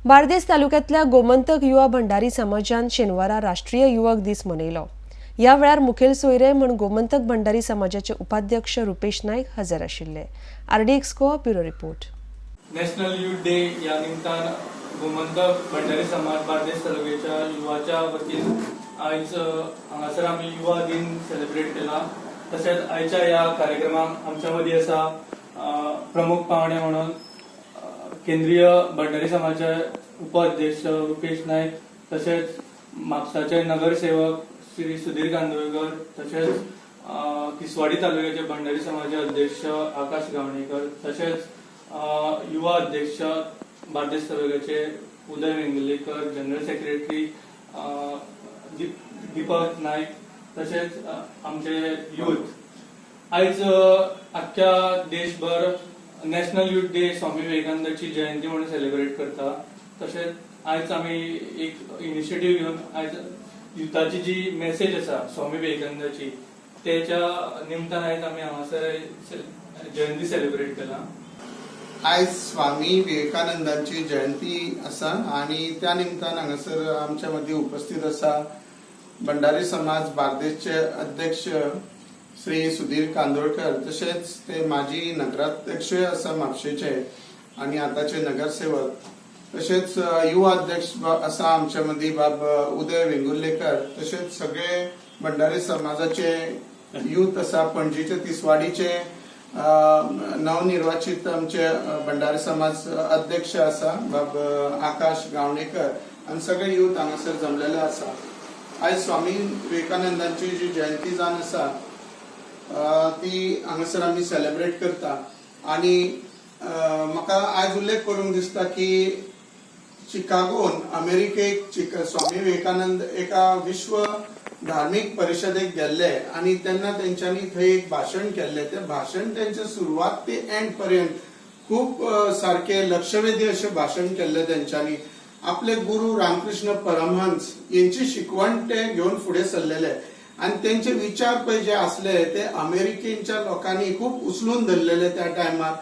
बार्देस तालुक्यांतल्या गोमंतक युवा भंडारी समाजान शेनवारा राष्ट्रीय युवक दीस मनयलो. ह्या वेळार मुखेल सोयरे म्हूण गोमंतक भंडारी समाजाचे उपाध्यक्ष रुपेश नायक हजर आशिल्ले. RDX Goa bureau report. National youth day ह्या निमतान गोमंतक भंडारी समाज बार्देस तालुक्याच्या युवाच्या वतीन आयज हांगासर आमी युवा दिन सेलिब्रेट केला. तशेंच आयच्या ह्या कार्यक्रमाक आमच्या मदीं आसा प्रमुख पावणे म्हणून केंद्रीय भंडारी समाजाचे उपाध्यक्ष रुपेश नायक, तशेंच म्हापसाचे नगरसेवक श्री सुधीर कांदोळकर, तशेंच तिसवाडी तालुक्याचे भंडारी समाजाचे अध्यक्ष आकाश गावणेकर, तशेंच युवा अध्यक्ष बार्देस तालुक्याचे उदय वेंगुर्लेकर, जनरल सेक्रेटरी दीपक नायक, तशेंच आमचे युथ. आयज आख्ख्या देशभर नॅशनल युथ डे स्वामी विवेकानंदाची जयंती म्हणून सेलिब्रेट करता. तशेंच आयज आमी एक इनिशिएटीव घेवन आयज युथाची जी मेसेज आसा स्वामी विवेकानंदाची, तेच्या निमतान आयज आमी हांगासर जयंती सेलिब्रेट केला. आयज स्वामी विवेकानंदांची जयंती आसा आणि त्या निमतान हांगासर आमच्या मदीं उपस्थित आसा भंडारी समाज बार्देसचे अध्यक्ष श्री सुधीर कांदोळकर, तशेंच ते माजी नगराध्यक्षय आसा म्हापशेचे आणि आताचे नगरसेवक. तशेंच युवा अध्यक्ष आसा आमच्या मदीं बाब उदय वेंगुर्लेकर. तशेंच सगळे भंडारी समाजाचे युथ आसा, पणजीचे, तिसवाडीचे नवनिर्वाचित आमचे भंडारी समाज अध्यक्ष आसा बाब आकाश गावणेकर आणि सगळे युथ हांगासर जमलेले आसा. आयज स्वामी विवेकानंदांची जी जयंती जावन आसा, ती हांगासर आमी सेलिब्रेट करता. आणि म्हाका आयज उल्लेख करूंक दिसता की चिकागोन अमेरिकेक स्वामी विवेकानंद एका विश्व धार्मीक परिशदेक गेल्ले आणि तेन्ना तेंच्यांनी थंय एक भाशण केल्लें. तें भाशण तेंचे सुरवात ते एंड पर्यंत खूब सारकें लक्षवेधी अशें भाशण केल्लें. तेंच्यांनी आपले गुरु रामकृष्ण परमहंस यांची शिकवण ते घेवन फुडें सरलेले आणि तेंचे विचार पळय जे आसले ते अमेरिकेच्या लोकांनी खूब उचलून धरलेले त्या टायमार.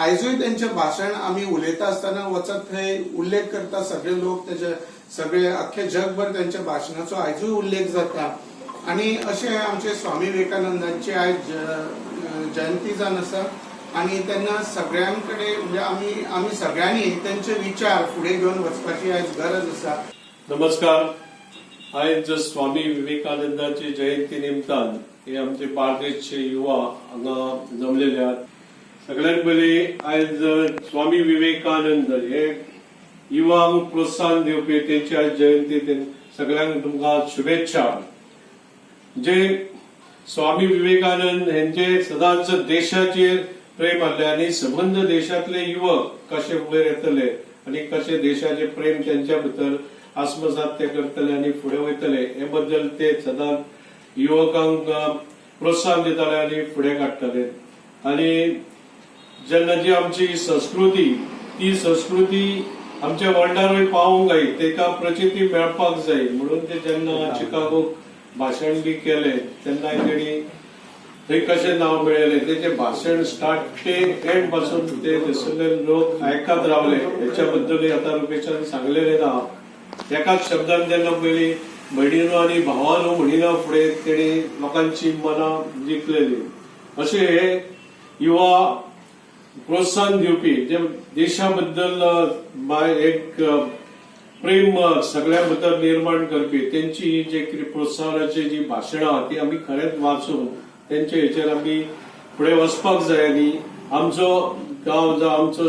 आयजूय तेंचे भाशण आमी उलयता आसतना वचत थंय उल्लेख करता सगळे लोक. तेजे सगळे अख्खे जगभर तेंच्या भाशणाचो आयजूय उल्लेख जाता. आणि अशें आमचे स्वामी विवेकानंदांची आयज जयंती जावन आसा आणि तेन्ना सगळ्यां कडेन म्हणजे आमी आमी सगळ्यांनी तेंचे विचार फुडें घेवन वचपाची आयज गरज आसा. नमस्कार. आयज स्वामी विवेकानंदाची जयंती निमतान हे आमचे बार्देसचे युवा हांगा जमलेले आहात. सगळ्यात पयलीं आयज स्वामी विवेकानंद हे युवांक प्रोत्साहन दिवपी, तेंची आयज जयंती. सगळ्यांक तुमकां शुभेच्छा. जे स्वामी विवेकानंद हेंचे सदांच देशाचेर प्रेम आहले आनी सबंद देशांतले युवक कशे वयर येतले आनी कशे देशाचे प्रेम त्यांच्या भितर आत्मसात ते करतले आनी फुडें वयतले हे बद्दल ते सदांच युवकांक प्रोत्साहन दिताले आनी फुडें काडटाले. आनी जेन्ना जी आमची संस्कृती, ती संस्कृती आमच्या वर्ल्डारूय पावोवंक जाय, तेका प्रचिती मेळपाक जाय म्हणून ते जेन्ना चिकागोक भाशण बी केलें तेन्ना तेणी थंय कशें नांव मेळयलें, तेचें भाशण स्टार्ट ते एंड पासून ते थंयसरले लोक आयकत रावले. हेच्या बद्दलूय आतां रुपेशान सांगलेलें ना. एकाच शब्दान जेन्ना पयलीं भयणीनो आनी भावानो म्हणिना फुडें तेणी लोकांची मनां जिखलेली. अशे हे युवा प्रोत्साहन दिवपी, जे देशा बद्दल एक प्रेम सगळ्या बद्दल निर्माण करपी, तेंची ही जे कितें प्रोत्साहनाची जी भाशणां ती आमी खरेंच वाचून तेंच्या हेचेर आमी फुडें वचपाक जाय. आनी आमचो गांव जावं आमचो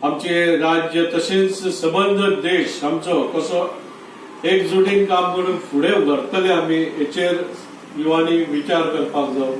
आमचे राज्य तशेंच सबंद देश आमचो कसो एकजुटीन काम करून फुडें व्हरतले आमी, हेचेर युवांनी विचार करपाक जाय.